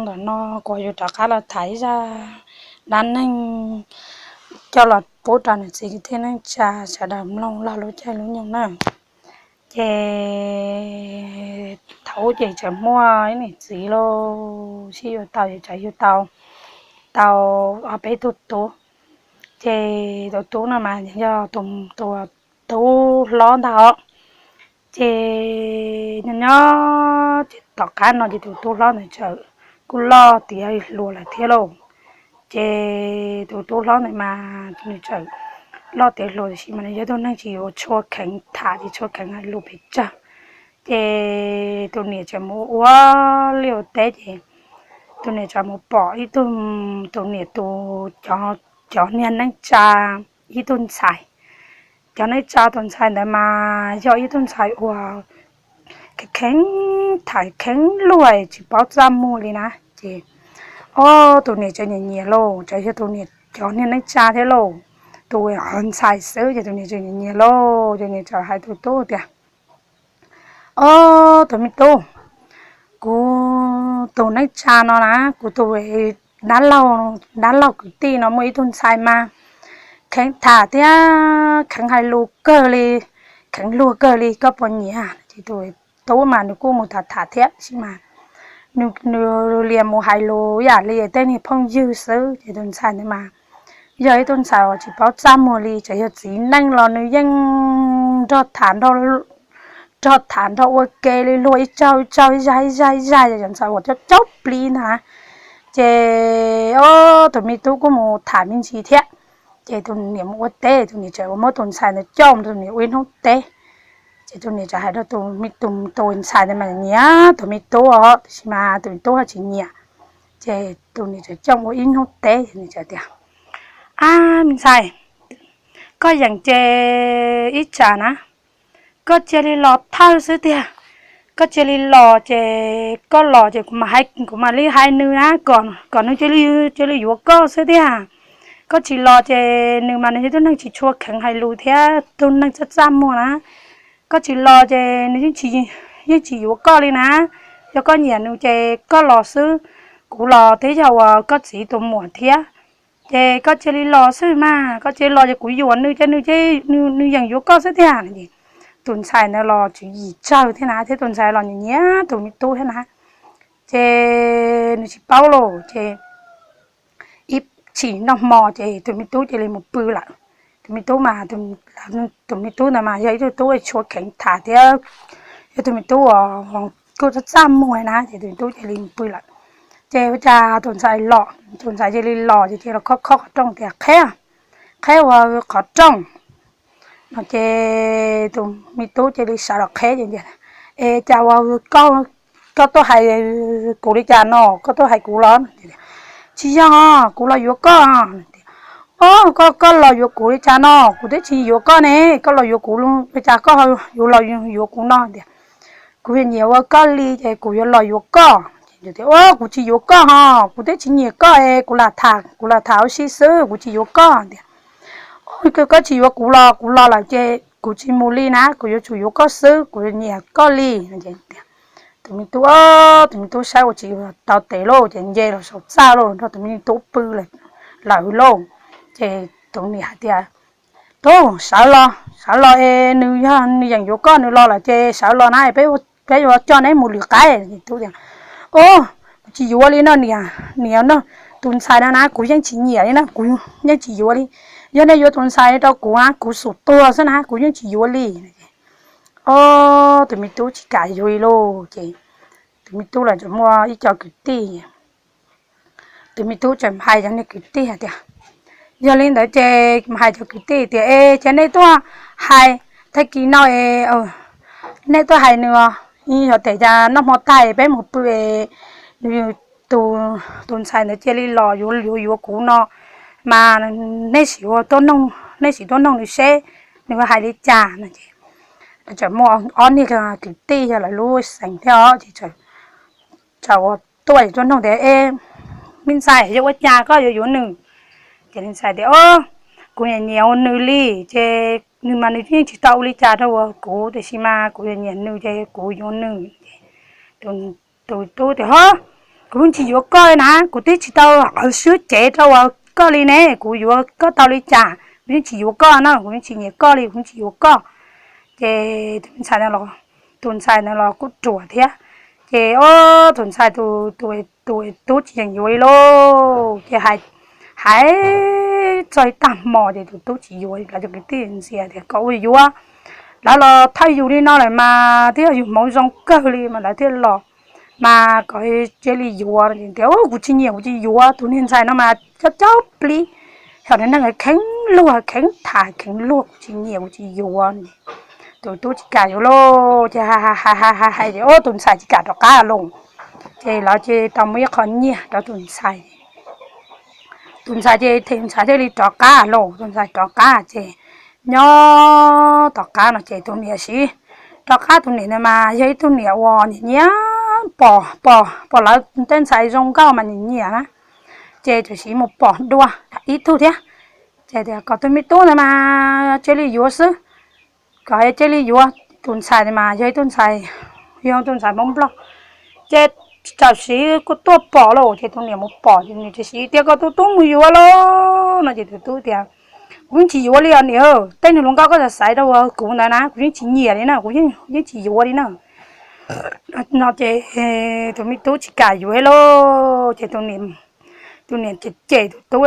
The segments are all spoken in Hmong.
Tam no kuv yuav rov qab los tham ib zaj dab neeg coj los pub rau niam txiv kwv tij neej tsa sawv daws mloog lub caij lub nyoog na. Ces thaum ub ces tseem muaj ib niam txiv lauj, sib yuav tau ces tseem yug tau, tau ob peb tug tub. Ces tus tub no mas yog tus tub hlob ntag os. Ces nyob nyob ces tom qab no ces tus tub hlob ntawd txawm kuj loj tiav hluas lawm thiab lauj. Ces tus tub hlob ntawd mas nws txawm loj tiav hluas tiam sis mas nws yog tug neeg tsis yuav tshua kheev tham ces tshua kheev hais lus pes tsawg. Ces tus niam tseem mus ua liaj ua teb ces tus niam tseem mus pom ib tug, tus niam tus, cov niag neej tsa, ib tug ntxhais. Cov neej tsa tus ntxhais ntawd mas yog ib tug ntxhais uas kheev tham kheev luag tsis paub txaj muag li na. Ces ob tus niam tseem nyiam nyiam lauj, tseem yog tus niam cov niag neej tsa thiab lauj. Tus ntxhais xwb ces tus niam tseem nyiam nyiam lauj, ces niam txawm hais tus tub tias, Ob, tus me tub, kuv tus neej tsa no na, kuv tus dab laug, dab laug kwv tij no muaj ib tug ntxhais mas kheev tham thiab kheev hais lus kawg li, kheev luag kawg li, koj puas nyiam? Ces tus tub mas nws kuj mus tham tham thiab tab sis mas nws lias mus hais lus yam li tej niag phooj ywg xwb. Ces tus ntxhais ntawd mas yog ib tug ntxhais uas tsis paub txaj muag li, txawm yog txiv neej los nws yeej nrog tham, nrog tham nrog ua ke li, luag ib tsaug ib tsaug, ib zag ib zag ib zag, yog cov ntxhais uas coob coob plig ntag. Ces ob, tus me tub kuj mus tham me ntsis thiab. Ces tus niam mus ua teb, tus niam txawm ua muab tus ntxhais ntawd coj mus rau tus niam ua ib hnub teb. Ces tus niam txawm hais rau tus, tus ntxhais ntawd mas nyiam tus me tub os, tab sis mas tus me tub ho tsis nyiam. Ces tus niam txawm coj mus ua ib hnub teb, tus niam txawm tias, Ab, me ntxhais, koj yeem ces ib tsam na, koj cia li los thawj xwb tiag. Koj cia li los ces, koj los ces kuv mam li hais nws na, kom nws cia li yuav koj xwb tiag. Koj tsis los ces nws mas nws yog tug neeg tsis tshua kheev hais lus thiab tug neeg txaj txaj muag na. Koj tsis los ces nws yeej tsis yuav koj li na. Yog koj nyiam nws ces koj los xwb, kuv los twb yog uas koj txiv tus muam thiab. Ces koj cia li los xwb mas, koj cia li los ces kuv yuam nws ces nws yeem yuav koj xwb tiag. Tus ntxhais ntawd los tswv yim tsawg thiab na, thiab tus ntxhais los nyiam nyiam tus me tub thiab na. Ces nws tsis paub lauj, ces ib chim noj hmo ces tus me tub cia li mus pw lawm. Tus me tub mas, tus me tub ntawd mas yog ib tug tub tshua kheev tham thiab yog tus me tub uas kuj txaj txaj muag na, ces tus me tub cia li mus pw lawm. Ces ua cas tus ntxhais los, tus ntxhais cia li los ces cia li los khob khob qhov rooj tias, Qheb, qheb ua qhov rooj no. Ces tus me tub cia li sawv los qheb ces tias, Es cas ua koj tuaj hais kuv li cas no, koj tuaj hais kuv los? Tsis yog, kuv los yuav koj. Ob, koj, koj los yuav kuv li cas no, kuv twb tsis yuav koj ne, koj los yuav kuv li cas koj yuav los yuav kuv no? Tias, Kuv nyiam ua koj li ces kuv yuav los yuav koj. Ces tias, Ob, kuv tsis yuav koj ho, kuv twb tsis nyiam koj es kuv lam tham, kuv lam tham ua si xwb, kuv tsis yuav koj. Tias, Koj tsis yuav kuv los kuv los lawm ces kuv tsis mus li na, kuv yuav tsum yuav koj xwb, kuv nyiam koj li. Tus me tub, tus me tub saib ua tsis tau tes lauj, ces nce los saum txaj lauj, nrog tus me tub pw lawm lauj. Ces tus niam hais tias, Tub, sawv los, sawv los es nws yog nws yeem yuav koj nws los lawm ces sawv los na, peb yuav coj neb mus lwm qaib. Tub tias, Ob, kuv tsis yuav li no niam, niam no, tus ntxhais no na kuv yeej tsis nyiam li na, kuv yeej tsis yuav li. Yog nej yuav tus ntxhais rau kuv, kuv xum tuag xwb na, kuv yeej tsis yuav li. Ob, tus me tub tsis kam yuav li lauj, ces tus me tub los tseem muaj ib co kwv tij. Tus me tub tseem hais cov niag kwv tij hais tias, Yog li ntawd ces hais cov kwv tij tias, Es ces nej tuaj hais, tag kis no es nej tuaj hais nws os, yog tias cas noj hmo tag peb mus pw es nws, tus ntxhais ntawd cia li los yuav yuav yuav kuv no, mas nej sim ua tuaj noog, nej sim tuaj noog nws seb nws hais li cas no. Ces tseem muaj ob niag kwv tij yog lawv lub xeem thiab os, ces tseem ua tuaj tuaj noog tias, Es me ntxhais, yog ua cas koj yuav yuav nws? Ces ntxhais tias, Ob, kuv nyiam nyiam ua nws li, ces nws mas nws yeej tsis tau ua li cas rau kuv, tiam sis mas kuv nyiam nyiam nws ces kuv yuav nws. Tus tub tias, Ho, Kuv yeej tsis yuav koj na, kuv twb tsis tau qhwv siab cev rau uas koj li ne, kuv yuav koj tau li cas? Kuv yeej tsis yuav koj na, kuv yeej tsis nyiam koj li, kuv yeej tsis yuav koj. Ces tus ntxhais no los, tus ntxhais no los kuj ruam thiab. Ces o, tus ntxhais, tus tub tsis yeem yuav li lauj. Ces hais txog ib tag hmo ces tus tub tsis yuav, lawv cov kwv tij ntxias tias kom ua yuav, lawv los thawj yus li no lawm mas twb yog yus hmoov zoo kawg li mas lawv thiaj los, mas kom cia li yuav. Tias kuv tsis nyiam, kuv tsis yuav, tus niag ntxhais no mas cov cov plib, thaum nws neeg kheev luag kheev tham kheev luag, kuv tsis nyiam kuv tsis yuav. Tus tub tsis kam yuav lauj, ces hais hais hais hais hais ces tus ntxhais tsis kam rov qab los. Ces lawv ces tau muab ib qho nyiaj rau tus ntxhais. Tus ntxhais ces tus ntxhais thiaj li rov qab los, tus ntxhais rov qab ces nyob tom qab no ces tus niam siv, rov qab tus niam ntawd mas yog ib tug niam uas nyiam nyiam pom, pom pom lawv tej ntxhais zoo nkauj mas nyiam nyiam na, ces tam sim mus pom dua ib tug thiab. Ces tias kom tus me tub ntawd mas cia li yuav xwb, kom cia li yuav. Tus ntxhais mas yog ib tug ntxhais, yog tus ntxhais Hmoob Nplog, ces tam sim kuj tuaj pom lauj, ces tus niam mus pom ces nws tam sim tias kom tus tub mus yuav lauj no ces tus tub tias kuv yeej tsis yuav li os niam, tej niag hluas nkauj koj xav xaiv rau kuv ntawd na kuv yeej tsis nyiam li na, kuv yeej tsis yuav li na. No ces tus me tub tsis kam yuav lauj, ces tus niam cem cem tus tub,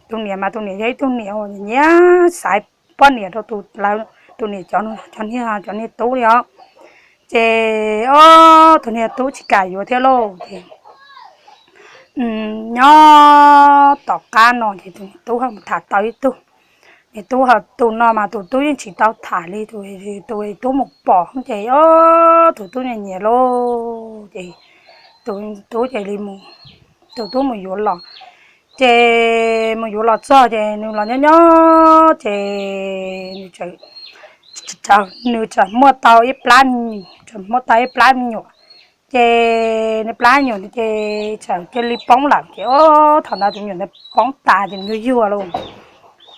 tus niam mas tus niam yog ib tug niam uas nyiam xaiv poj niam rau tus, lawv tus niam cov, cov niag tub li os. Ces o, tus niag tub tsis kam yuav thiab lauj. Ces nyob tom qab no ces tus niag tub ho mus tham tau ib tug, niag tub ho, tus no mas tus tub yeej tsis tau tham li, tus tub mus pom ces o, tus tub nyiam nyiam lauj. Ces tus tub ces li mus, tus tub mus yuav los, ces mus yuav los txog ces nws los nyob nyob ces nws txawm muaj tau ib plab, txawm muaj tau ib plab me nyuam. Ces nws plab me nyuam ces txawm cia li poob lawm ces o, thaum ntawd tus me nyuam ntawd poob tas ces nws yuag yuag lauj.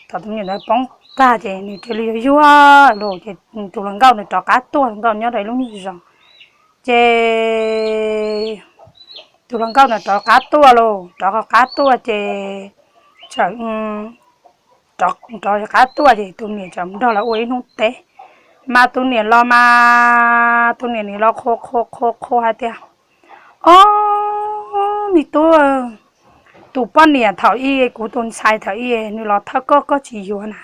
Thaum tus me nyuam ntawd poob tag ces nws cia li yuag yuag lauj, ces tus hluas nkauj ntawd rov qab tuaj, hluas nkauj nyob rau ib lub nyuag zos. Ces tus hluas nkauj ntawd rov qab tuaj lauj, rov qab tuaj ces txawm rov qab tuaj ces tus niam txawm nrog lawv ua ib hnub teb. Mas tus niam los mas tus niam nim los qhuas qhuas qhuas qhuas hais tias, ob, me tub, tus poj niam thaum ub, kuv tus ntxhais thaum ub nws los thawj koj koj tsis yuav na.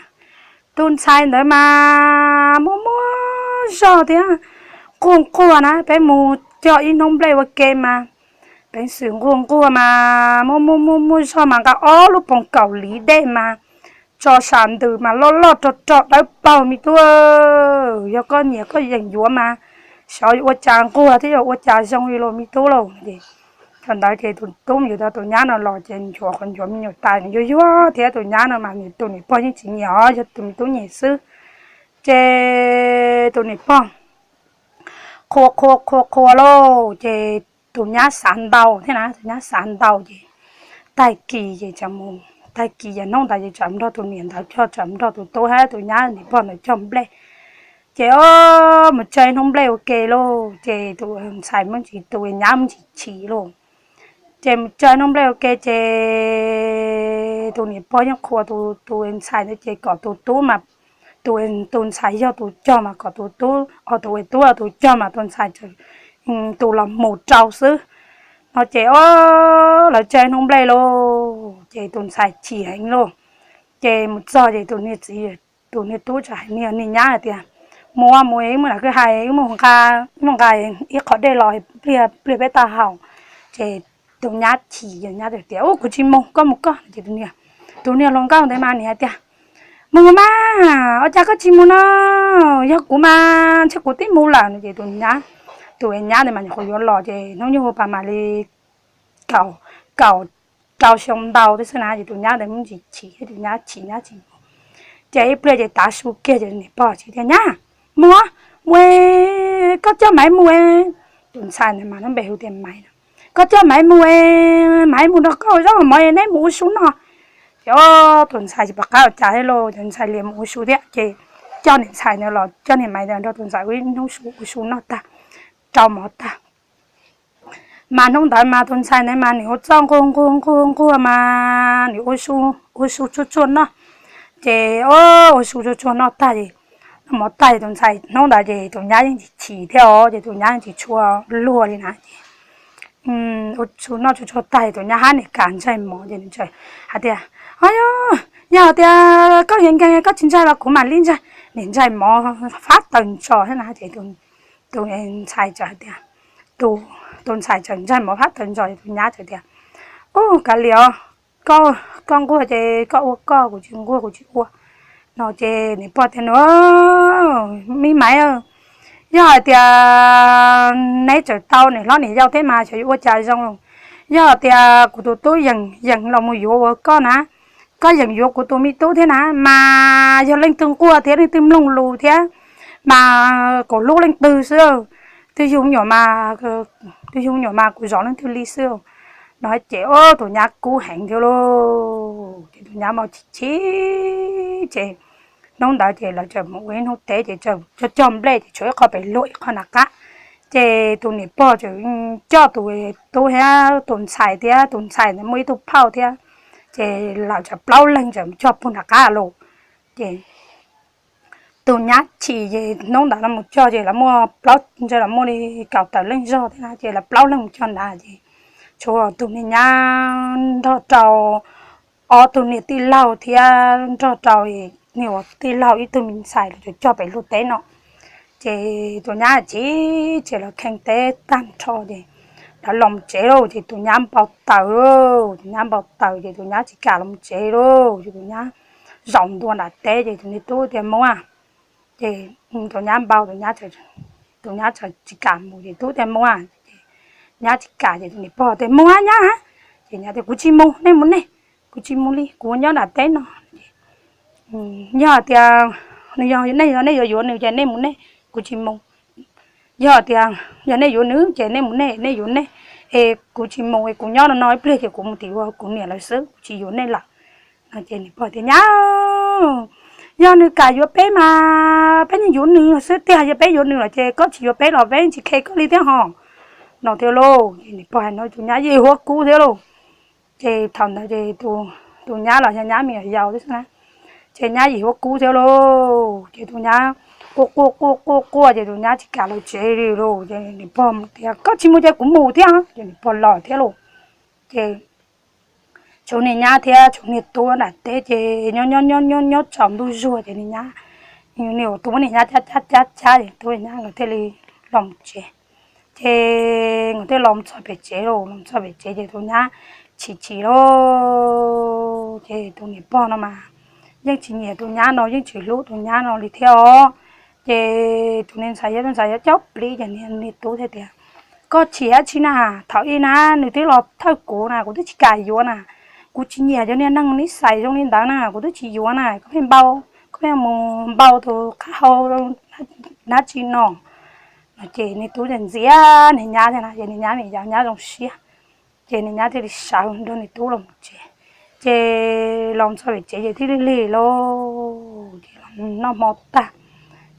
Tus ntxhais ntawd mas muaj muaj zog thiab, quaj quaj na, peb mus cog ib hnub nplej ua ke mas, peev xwm nquag nquag mas muaj muaj muaj muaj zog mas nqa ob lub poos kaum liv dej mas tso sam ntws mas loj loj rog rog dawb paug me tub. Yog koj nyiam koj yeem yuav mas, xyov yuav ua cas nquag thiab yuav ua cas zoo li los me tub lauj. Thaum ntawd ces tus tub mus yuav tau tus nyab no los ces nchuav qhov nchuav me nyuam tas yuag yuag thiab, tus nyab no mas tus niam pog yeej tsis nyiam os, yog tus me tub nyiam xwb. Ces tus niam pog qhuas qhuas qhuas qhuas lauj, ces tus nyab xav ntau thiab na, tus nyab xav ntau ces tag kis ces txawm mus, tag kis ces hnub ntawd ces txawm nrog tus niam ntawd cog, txawm nrog tus tub thiab tus nyab niam pog ntawd cog nplej. Ces o, mus cog ib hnub nplej ua ke lauj, ces tus ntxhais muab ntsis, tus nyab muab ntsis chim lauj. Ces mus cog ib hnub nplej ua ke ces tus niam pog yeej qhuas tus ntxhais ntawd ces kom tus tub mas, tus ntxhais yog tus cog mas kom tus tub, tus tub tus cog mas tus ntxhais tus los mus rau xwb. No ces o, lawv cog ib hnub nplej lauj, ces tus ntxhais chim heev lauj. Ces mus txog ces tus niag txiv, tus niag tub txawm hais niag niag nyab hais tias, mus mus, wb mus nram kwj ha, wb mus nqa, wb mus nqa ib qho dej los pliag pliag peb tau haus. Ces tus nyab chim, nyab tias, ub, kuv tsis mus, koj mus koj. Ces tus niag hluas nkauj ntawd mas nws hais tias, mus mas, ua cas koj tsis mus no, yog kuv mas ntshe kuv twb mus lawm no. Ces tus nyab, tus nyab ntawd mas nyuam qhuav yuav los ces hnub nyoog pas mam li kaum, kaum rau xyoo ntau thiab xwb na. Ces tus nyab ntawd muab ntsis chim, tus nyab chim nyab tsis mus. Ces ib pliag ces tav su kiag ces niam pog tsis tias, nyab, mus, mus, koj coj Maiv mus. Tus ntxhais ntawd mas lub npe hu tias Maiv no. Koj coj Maiv mus, Maiv mus nrog koj ua zaub mov, neb mus ua su noj. Ces o, tus ntxhais tsis pom qab ua cas thiab lauj, tus ntxhais liam mus ua su thiab. Ces coj niam ntxhais ntawd los, coj niam Maiv ntawd nrog tus ntxhais ua ib hnub su, ua su noj tag, rau mov tag, Mas hnub ntawd mas tus ntxhais ntawd mas nws ua txuj nquag nquag nquag nquag mas nws ua su tsuag tsuag noj. Ces o, ua su tsuag tsuag noj tag ces, noj mov tag ces tus ntxhais hnub ntawd ces tus nyab yeej tsis chim thiab os, ces tus nyab yeej tsis tshua luag li na ces ua su noj tsuag tsuag tag ces tus nyab hab niam kam ntsaig mov ces nws txawm hais tias, Au, yog tias koj yuav nkees koj tsis ntsaig los kuv mam li ntsaig. Niam ntsaig mov fab taws ntso thiab na ces tus ntxhais txawm hais tias, tus ntxhais txawm ntsaig mov fab taws ntso ces tus nyab txawm tias, U, kav liam os, koj nquag ces koj ua koj, kuv tsis nquag kuv tsis ua. No ces niam pog tias, Nws, me maiv, yog hais tias neb tseem tau niam hlob niam yau thiab mas xyov yuav ua cas zoo. Yog tias kuv tus tub yeem yees los mus yuav ua koj na, koj yeem yuav kuv tus me tub thiab na mas yog leej twg nquag thiab leej twg mloog lus thiab mas kuv hlub leej twg xwb. Twb yug nyuam mas, twb yug nyuam mas kuv zov leej twg li xwb. No ces o, tus nyab kub heev thiab lauj, ces tus nyab mas chim chim ces hnub ntawd ces lawv txawm mus ua ib hnub teb ces cog cog nplej ces tshuav ib qho pem luag ib qho nram qab. Ces tus niam pog txawm coj tus tub thiab tus ntxhais thiab tus ntxhais ntawd muaj ib tug phauj thiab, ces lawv txawm plaub leeg txawm mus cog puag nram qab los. Ces tus nyab chim ces hnub ntawd lawv mus cog ces lawv muaj plaub, ntshe lawv muaj li kaum tawm leej zog thiab na, ces lawv plaub leeg mus cog ntawd ces tshuav tus niag nyab nrog rau ob tug niag tij laug thiab nrog rau niag ua tij laug ib tug me ntxhais los cog pem luag teb no. Ces tus nyab chim ces lawv kheej teb tag nrho ces lawv los tsev lauj, ces tus nyab npau taws lauj, tus nyab npau taws ces tus nyab tsis kam los tsev lauj, ces tus nyab zaum ntua nram teb ces tus niag tub tias, Mus a. Ces tus nyab npau, tus nyab tsis kam mus ces tub tias, Mus a. Ces nyab tsis kam ces tus niam pog tias, Mus a nyab a. Ces nyab tias, Kuv tsis mus, nej mus nej, kuv tsis mus li, kuv nyob nram teb no. Yog tias nws yog nej, nej yuav yuav nws ces nej mus nej, kuv tsis mus. Yog tias yog nej yuav nws ces nej mus nej, nej yuav nej, es kuv tsis mus, es kuv nyob no no ib pliag ces kuv mus tim ua kuv niam lawv xwb, kuv tsis yuav nej lawm. No ces niam pog tias, Nyab, yog nws kam yuav peb mas peb yeej yuav nws xwb tiag, yog peb yuav nws lawm ces koj tsis yuav peb los peb tsis khe koj li thiab hos. No thiab lauj, ces niam pog hais no tus nyab yim huab kub thiab lauj. Ces thaum ntawd ces tus nyab los yog nyab me nyuam yaus thiab xwb na, ces nyab yim huab kub thiab lauj, ces tus nyab quaj quaj quaj quaj quaj ces tus nyab tsis kam los tsev li lauj, ces niam pog tias, Koj tsis mus ces kuv mus thiab. Ces niam pog los thiab lauj. Ces tshuav niag nyab thiab tshuav niag tub nram teb ces nyob nyob nyob nyob tsaus ntuj zuag ces niag nyab, niag tus muab niag nyab cab cab cab cab ces tus niag nyab nkawd thiaj li los tsev. Ces nkawd thiaj los txog pem tsev lauj, los txog pem tsev ces tus nyab chim chim lauj. Ces tus niam pog no mas yeej tsis nyiam tus nyab no, yeej tsis hlub tus nyab no li thiab os. Ces tus niag ntxhais yog tus ntxhais yog cov plib ces niag tub thiaj tias, Koj chim dab tsi na? Thaum ub na nws twb los thawj kuv na, kuv twb tsis kam yuav na. Kuv tsis nyiam cov niag neeg nib xais zoo li ntawd na, kuv twb tsis yuav na. Koj pheej npau, koj pheej mus npau tus qab hau dab tsi no? No ces niag tub ntxias niag nyab thiab na, ces niag nyab me nyuam nyab zoo siab. Ces niag nyab thiaj li sawv nrog niag tub los tsev. Ces los txog pem tsev ces thiaj li lig lauj, ces los noj hmo tag.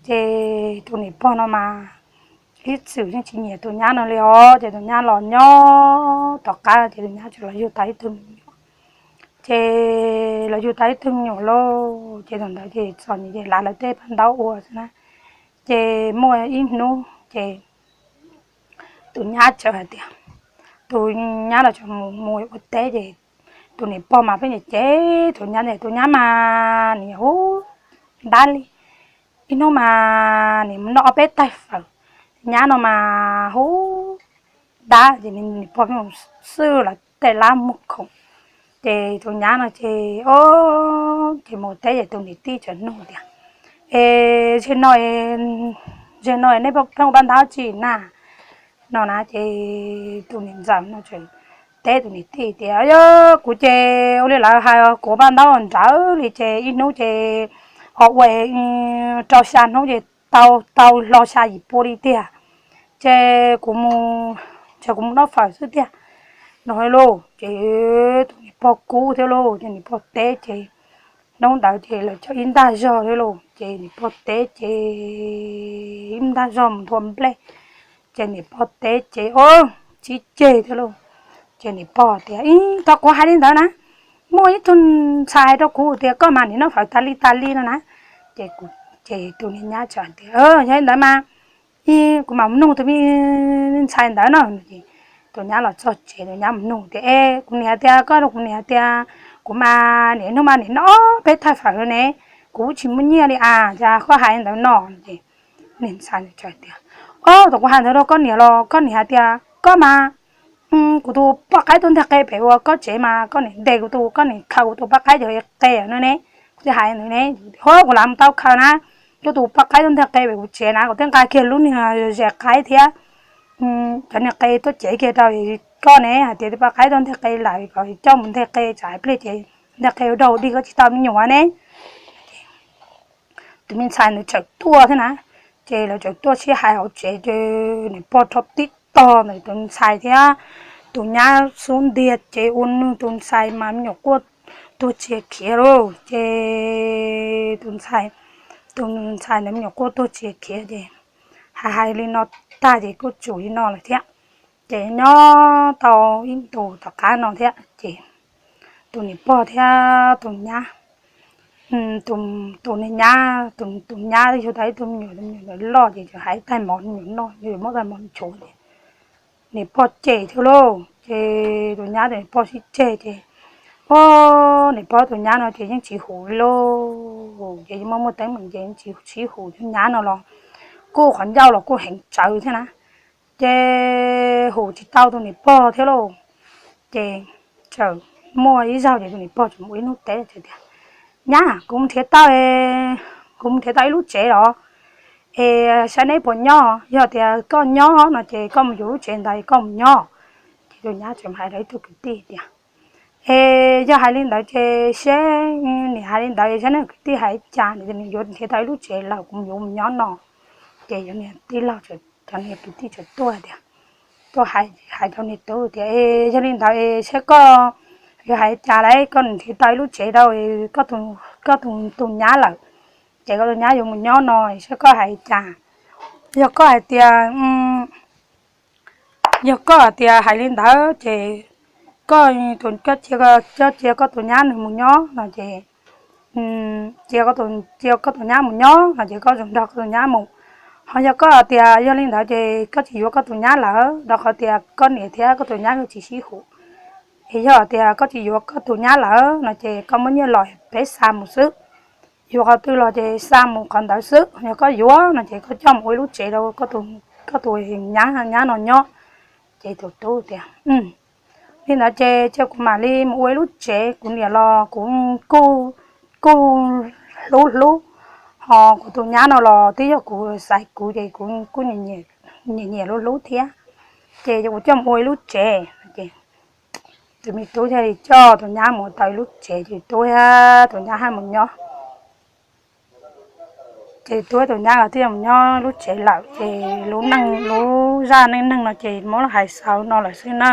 Ces tus niam pog no mas ib txwm yeej tsis nyiam tus nyab no li os, ces tus nyab los nyob tom qab ces tus nyab tseem los yug tau ib tug me nyuam. Ces los yug tau ib tug me nyuam lauj, ces thaum ntawd ces txom nyem ces lav lawv tej paj ntaub ua xwb na. Ces muaj ib hnub ces tus nyab txawm hais tias, tus nyab los tseem mus mus ua teb ces tus niam pog mas pheej cem cem tus nyab, tus nyab mas nws hu dab li. Ib hnub mas nws mus noj ob peb taig fawm, nyab no mas hu dab ces niam pog pheej xwb los tej lab muag khoom. Ces tus nyab no ces o, ces mus teb ces tus niam tij txawm nug tias, Es zaum no, zaum no nej pheej ua paj ntaub tsi na? No na ces tus niam ntxawm no teb tus niam tij tias, Yog kuv ces ua li lawv hais, kuv ua paj ntaub nrawm li ces ib hnub ces ho ua rau xya hnub ces tau tau hlo xya yim pua li tiag. Ces kuv mus, ces kuv mus noj fawm xwb tiag. No lauj, ces tus niam pog kub thiab lauj, ces niam pog teb ces hnub ntawd ces lawv coj ib ntaj zog thiab lauj, ces niam pog teb ces ib ntaj zog mus nthua nplej. Ces niam pog teb ces o, sib ceg thiab lauj. Ces niam pog tias, Ib, tau kuv hais li ntawd na, muaj ib tug ntxhais hais rau kuv tias koj mas nim noj fawm tas li tas li no na. Ces, ces tus niag nyab txawm tias, Yog li ntawd mas, ib, kuv mam mus nug tus me ntxhais ntawd no. Tus nyab los txog tsev, tus nyab mus nug tias, E, kuv niam tias koj, kuv niam tias kuv mas nim hnub mas nim noj ob peb thaij fawm ne, kuv tsis muaj nyiaj li a, cas koj hais ntawd no? Ces niag ntxhais tias, Ob, thaum kuv hais ntawd rau koj niam los koj niam hais tias koj mas, kuv tus poj qaib tuaj nteg qe pem ua koj tsev mas koj niam ntes kuv tus, koj niam khaws kuv tus poj qaib cov qe no ne, kuv thiaj hais ntawd ne. Ho kuv lam mus tau khaws na, kuv tus poj qaib tuaj nteg qe pem kuv tsev na, kuv twb nqa kiag lub niag zes qaib thiab cov niag qe tuaj cev kiag rau koj ne, hais tias tus poj qaib tuaj nteg qe lawm kom coj mus nteg qe tsam pliag ces nteg qe ua dog dig koj tsis tau me nyuam ne. Tus me ntxhais ntawd txawm tuaj thiab na, ces lawv txawm tuaj sib hais hauv tsev, ces niam pog rho tib tog ntawm tus ntxhais thiab tus nyab xub ntiag, ces ua nws tus ntxhais mas me nyuam quaj tuag tsia khiav lauj. Ces tus ntxhais, tus ntxhais ntawd me nyuam quaj tuag tsia khiav, ces hais hais li no tag ces kuj tsum li no lawm thiab. Ces nyob tau ib ntus tom qab no thiab ces tus niam pog thiab tus nyab, tus niag nyab, tus nyab yug tau ib tug me nyuam, tus me nyuam ntawd loj ces txawm hais taig mov me nyuam noj, yog muab taig mov nchuav ces niam pog cem thiab lauj. Ces tus nyab tus niam pog sib ceg ces, o, niam pog tus nyab no ces yeej tsis hum li lauj. Ces yeej muaj muaj teeb meem ces yeej tsis sib hum tus nyab no los kuj qhov ncauj los kuj heev tsawv thiab na. Ces hum tsis tau tus niam pog thiab lauj. Ces txawm muaj ib zaug ces tus niam pog txawm mus ua ib hnub teb tias, Nyab, kuv mus nrhiav tau, kuv mus nrhiav tau ib lub tsev los, es saib neb puas nyob. Yog tias koj nyob no ces koj mus yuav lub tsev ntawd koj mus nyob. Ces tus nyab txawm hais rau ib tug kwv tij tias, Es yog hais li ntawd ces seb, niam hais li ntawd saib nej kwv tij hais cas, nws yuav nrhiav tau ib lub tsev lawm kuv yuav mus nyob no. Ces cov niag tij laug, cov niag kwv tij txawm tuaj tias, tuaj hais rau niag tub tias, Es yog li ntawd es saib koj yuav hais cas lauj, koj nrhiav tau ib lub tsev rau koj tus nyab lawm, ces koj tus nyab yuav mus nyob no, saib koj hais cas. Yog koj hais tias, yog koj hais tias hais li ntawd ces koj, koj cia, koj cia koj tus nyab nws mus nyob no ces, cia, cia koj tus nyab mus nyob no ces koj zoo nrog koj tus nyab mus. Ho yog koj tias yog li ntawd ces koj tsis yuav koj tus nyab lawm, rau qhov tias koj niam thiab koj tus nyab tsis sib hum. Es yog tias koj tsis yuav koj tus nyab lawm no ces koj muab nyiaj los peb xa mus xwb. Yuav qhov twg los ces xa mus qhov ntawd xwb. Yog koj yuav no ces koj coj mus ua ib lub tsev rau koj tus nyab, nyab no nyob. Ces tus tub tias, Li ntawd ces cia kuv mam li mus ua ib lub tsev, kuv niam los kuv kuj, kuj hlub hlub, ho kuv tus nyab no los twb yog kuv xaiv kuv ces kuv kuj nyiam nyiam hlub hlub thiab. Ces kuv coj mus ua ib lub tsev. Ces tus me tub thiaj li coj tus nyab mus tau ib lub tsev, ces tub thiab tus nyab haj mus nyob. Ces tub thiab tus nyab los twb mus nyob lub tsev lawm, ces lub neej, lub zaj neej neeg no ces muab los hais xaus no lawm xwb na.